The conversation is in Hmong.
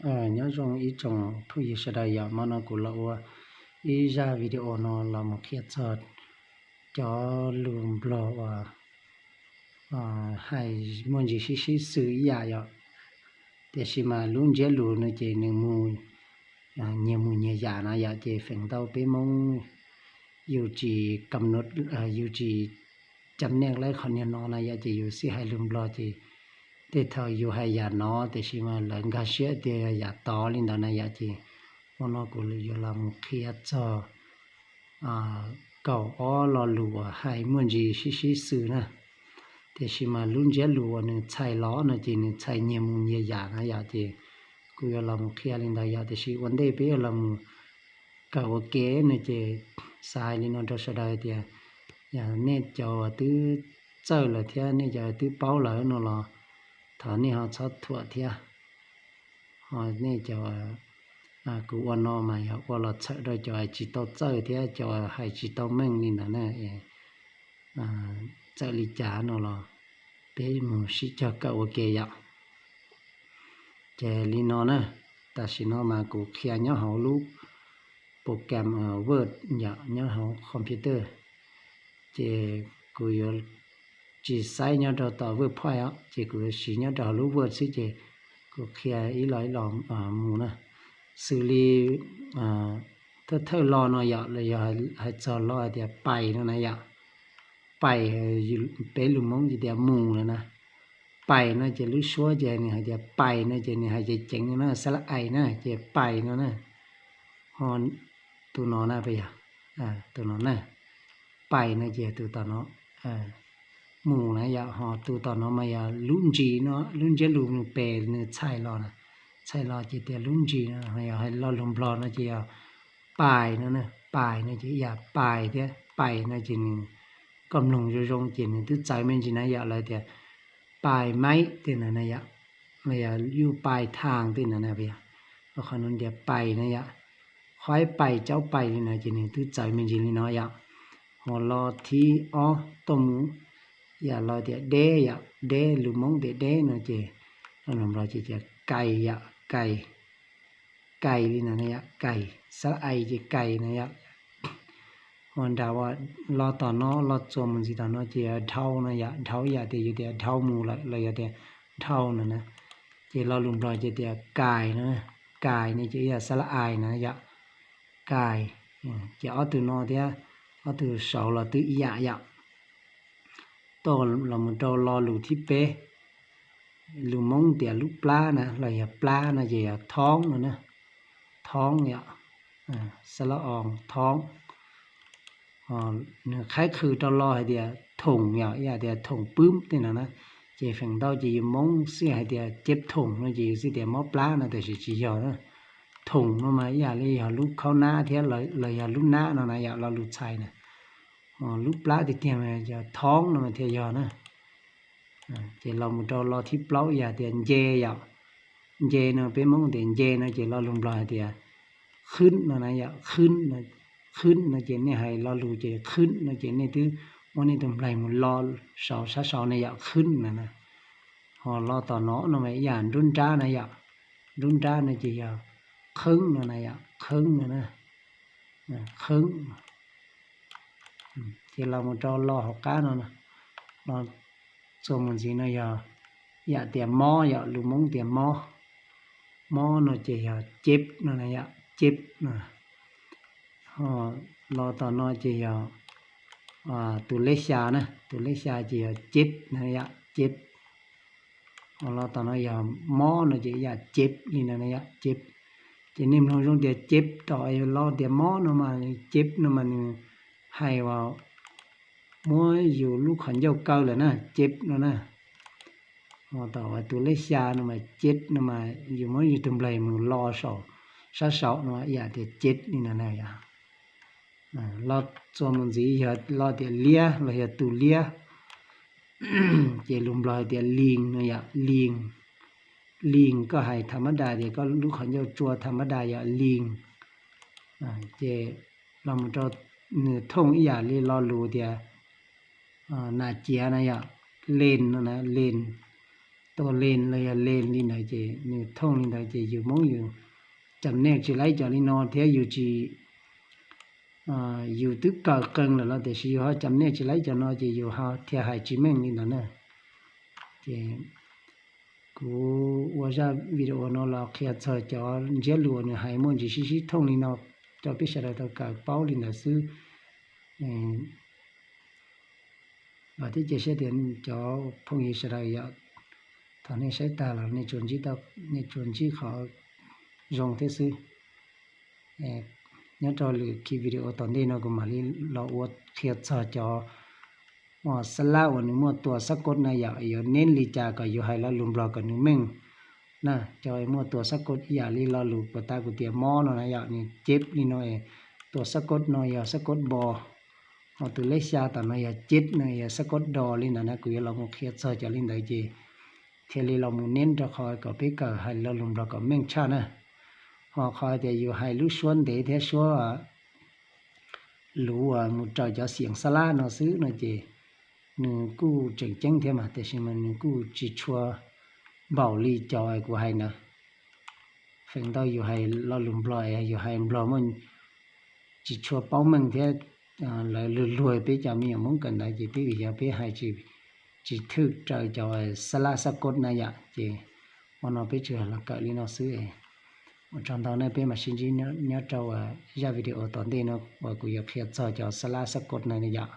Nyob zoo ib tsoom phooj ywg sawv daws yom, hmo no kuv los ua ib zaj video no los mus qhia txog cov lus Nplog uas hais muaj ntsis sib sib xws ib yam yom. Tiam sis mas lub ntsiab lus no ces nws mus nyias mus nyias yam na yom, ces feem ntau peb Hmoob yus tsis kam, yus tsis cam nej laib qhov niag no na yom, ces yus xij hais lus Nplog ces tej thaum yus hais yam no tiam sis mas lawv nkag siab tias yam tod li ntawd na yom. Ces hmo no kuv yuav los mus qhia txog kaum ob lo lus uas hais muaj ntsis sib sib xws na. Tiam sis mas lub ntsiab lus uas nws txhais los no ces nws txhais nyias mus nyias yam na yom, ces kuv yuav los mus qhia li ntawd yom. Tiam sis ua ntej peb yuav los mus kawm ua ke no ces xav hais li no rau sawv daws tias yog nej cov uas twb txawj lawm thiab nej cov twb paub lawm no los thov nej ho txhob thuam thiab. Ho nej cov, kuv ua no mas yog ua los txhawm rau cov tsis tau txawj thiab cov hais tsis tau meej li ntawd na. Txawm li cas no los peb mus sib cog kawm ua ke yom. Ces li no na, tam sim no mas kuv qhia nyob hauv lub program Word yom, nyob hauv computer. Ces kuv yuav tsis xaiv nyob rau tom WordPress os, ces kuv yuav siv nyob rau hauv lub Word xwb, ces kuv qhia ib los ib los mus na. Xws li thawj thawj lo no yom, los yog hais txog lo hais tias pais no na yom. Pais, peb lus Hmoob ces tias mus no na. Pais no ces lub suab ces nws hais tias pais no ces nws hais ceev ceev no na, xab lab ais na ces pais no na. Ho tus no na, tus no na, pais no ces tus tom no, mus na yom. Ho tus tom no mas yog lub ntsis no, lub ntsiab lus nws pes nws txhais los na, txhais los ces tias lub ntsis no. Yog hais lo lus Nplog no ces yog pais no na, pais no ces ib yam pais thiab, pais no ces nws, koj mloog zoo zoo ces nws twb txawv me ntsis na yom, lawv tias pais maib tej ntawd na yom, los yog yuj pais thaas tej ntawd na yom. Qhov no tias pais na yom, khuaib pais caub pais li no ces nws twb txawv me ntsis li no yom. Ho lo thib ob tuaj mus, yam lo tias deb yom, deb lus Hmoob tias deb no ces lo lus Nplog ces tias kais yom, kais, kais li no na yom, kais, xab lab ais ces kais na yom. Ho nram uas lo tom no, lo txuas mus ntxiv tom no ces yog dhau no yom, dhau yam tias yus tias dhau mus lawm los yog tias dhau no na. Ces lo lus Nplog ces tias kais no, kais no ces ib yam xab lab ais na yom, kais. Ces ob tug no thiab ob tug saud los twb ib yam yom. Tuaj los mus rau lo lus thib peb, lus Hmoob tias lub plab na los yog plab no ces yog thoob no na, thoob yom, xab lab os thoob. Nws qhaib qhws rau lo hais tias thoom yom, ib yam tias thoom pwb tej no na. Ces feem ntau ces yus Hmoob xij hais tias ceb thoom no ces yus xij tias mob plab no, tiam sis tsis yog na. Thoom no mas ib yam li yog lub khaub nab thiab los yog lub nab no na yom, lo lus txhais na. Lub plab tiag tiag mas yog thoob no mas thiaj yog na. Ces los mus rau lo thib plaub ib yam tias nce yom. Nce no peb Hmoob tias nce no ces lo lus Nplog hais tias khwb no na yom, khwb, khwb no ces nej hais lo lus ces khwb no ces nej twb muab nej tus nplaig mus lo saud sab saud na yom, khwb no na. Ho lo tom no no mas ib yam nruab nrab na yom, nruab nrab no ces yog qhwb no na yom, qhwb no na, qhwb. Ces los mus rau lo hauv qab no, lo txuas mus ntxiv no yog yam tias mob yom, lus Hmoob tias mob, mob no ces yog ceb no na yom, ceb no. Ho los tom no ces yog tus lej xya na, tus lej xya ces yog ceb na yom, ceb. Ho los tom no yog mob no ces yam ceb li no na yom, ceb. Ces nej mloog zoo tias ceb tom los tias mob no mas ceb no mas nws hais uas muab yus lub qhov ncauj kaw lawm na, ceb no na. Ho tom tus lej xya no mas ceb no mas yus muab yus tus nplaig mus lo saum, sab saum no ib yam tias ceb li no na yom. Los txuas mus ntxiv yog lo tias liab los yog tus liab, ces lus Nplog hais tias lis no yom, lis. Lis koj hais tham mab das tias koj lub qhov ncauj tsua tham mab das yom, lis. Ces los mus rau nws thooj ib yam li lo lus tias nas ciav na yom, les no na, les. tua len los yog len li ntawd ces nws thooj li ntawd ces yus Hmoob yus cam nej tsis laib cov li no thiab yus tsis, yus twb kawm qee lawm los tiam sis yus ho cam nej tsis laib cov no ces yus ho thiaj hais tsis meej li ntawd na. Ces kuv ua zaj video no los qhia txog cov ntsiab lus uas nws hais muaj ntsis sib sib thooj li no rau peb sawv daws tau kawm paub li ntawd xwb. Vam thiab cia siab tias cov phooj ywg sawv daws yom, thaum nej saib tag los nej tsuas ntsib qhov zoo thiab xwb. Nyob rau lwm ki video tom ntej no kuv mam li los ua qhia txog cov xab lab uas nws muaj tua xab kod na yom, yuav neb li cas kom yus hais lo lus Nplog kom nws meej na. Cov muaj tua xab kod ib yam li lo lus puas tas kuv tias mob no na yom, nws ceb li no, tua xab kod no yog xab kod bo, ho tus lej xya tom no yog ceb no yog xab kod do li ntawd na. Kuv yuav los mus qhia txog cov li ntawd ces thiaj li los mus neb rau qhov kom peb kawm hais lo lus Nplog kom meej tshaj na. Ho qhov tias yus hais lub suab ntev thiab suab luv uas mus raws cov xiam xab lab no xwb no ces nws kuj tseem ceeb thiab mas tiam sis mas nws kuj tsis tshua npaum li cov kuv hais na. Feem ntau yus hais lo lus Nplog, yus hais Nplog muaj tsis tshua paub meej thiab lawv luag luag peb cov me nyuam Hmoob kawm ntawv ces twb yog peb hais tsis thwj raws cov xab lab xab kod na yom. Ces ua no peb tsuas los kawm li no xwb. Ua tsaug ntau na, peb mam sib ntsib nyob rau zaj video tom ntej no uas kuv yuav qhia txog cov xab lab xab kod na yom.